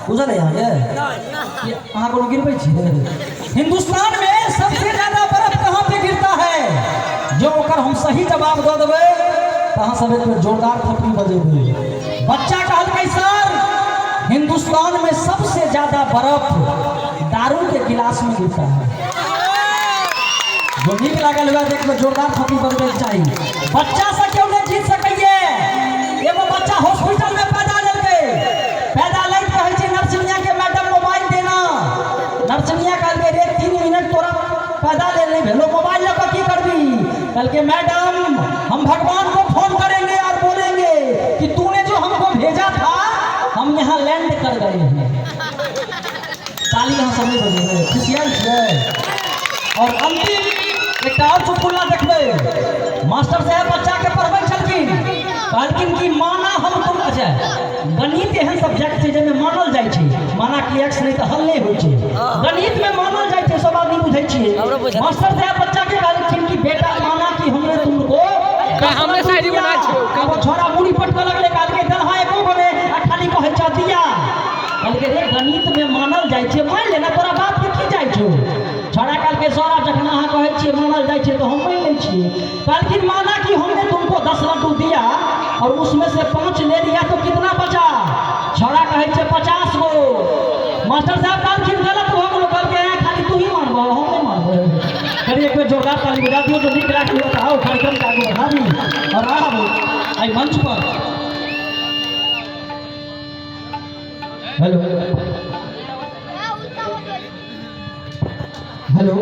बुझल है अहाँके कि अहाँ कोनो गिरबै छियै? हिंदुस्तान में सबसे ज्यादा बर्फ कहाँ पे गिरता है? जो ओकर हम सही जवाब दऽ देबै तऽ अहाँ सब एक बेर जोरदार थप्पी बजेबै। बच्चा कहलकै, सर, हिंदुस्तान में सबसे ज्यादा बर्फ दारू के गिलास में गिरता है। जो नीक लागल हुए, एक बेर जोरदार थप्पी बजबैके चाही। बच्चा से केओ नहि जीत सकैए। एगो बच्चा हॉस्पिटल में पैदा लेलकै। पैदा लैत कहै छै नर्सिनिया के, मैडम, मोबाइल देना। नर्सिनिया कहलकै, रे, 3 मिनट तोरा पैदा लेल नहि भेलो, मोबाइल लऽ कऽ की करबी? कहलकै, मैडम, हम भगवान को फोन करेंगे और बोलेंगे कि तूने जो हमको भेजा था, हम यहाँ लैंड कर गए हैं। ताली अहाँ सब नहि बजेबै, खिसियाल छियै। और अंतिम एकटा और चुटकुला देखबै। मास्टर साहब बच्चा के पढ़बै छलखिन, कहलखिन कि माना हम तुम, अच्छा, गणित एहन सब्जेक्ट छै जाहिमे मानल जाइ छै, माना कि एक्स नहि तऽ हल नहि होइ छै। गणित मे मानल जाइ छै, सब आदमी बुझै छियै। हमरो बुझल। मास्टर साहब बच्चा के कहलखिन कि बेटा, माना कि हमने तुमको हमरे शायरी बना छियौ। अब छोड़ा मुड़ी पटकऽ लगलै, कहलकै, दलहा एको गो ने आ खाली कहै छ दिया। कहलकै, रे, गणित मे मानल जाइ छै, मानि ले ना, तोरा बाप के की जाइ छौ? छोड़ा कहलकै, सर, आब जखन अहाँ कहै छियै मानल जाइ छै तऽ हम मानि लै छियै। कहलखिन, माना कि हमने तुमको 10 लड्डू दिया और उसमें से 5 ले लिया तो कितना बचा? छोड़ा कहै छै, 50 गो। मास्टर साहब कहलखिन, गलत भऽ गेलो। कहलकै, हैं, खाली तू ही मानबह, हम नहि मानबै। करी एक बेर जोरदार ताली बजा दियौ। जो नीक लागल तऽ आओ, कार्यक्रम के आगू बढ़ा दी। और आब एहि मंच पर, हेलो हेलो।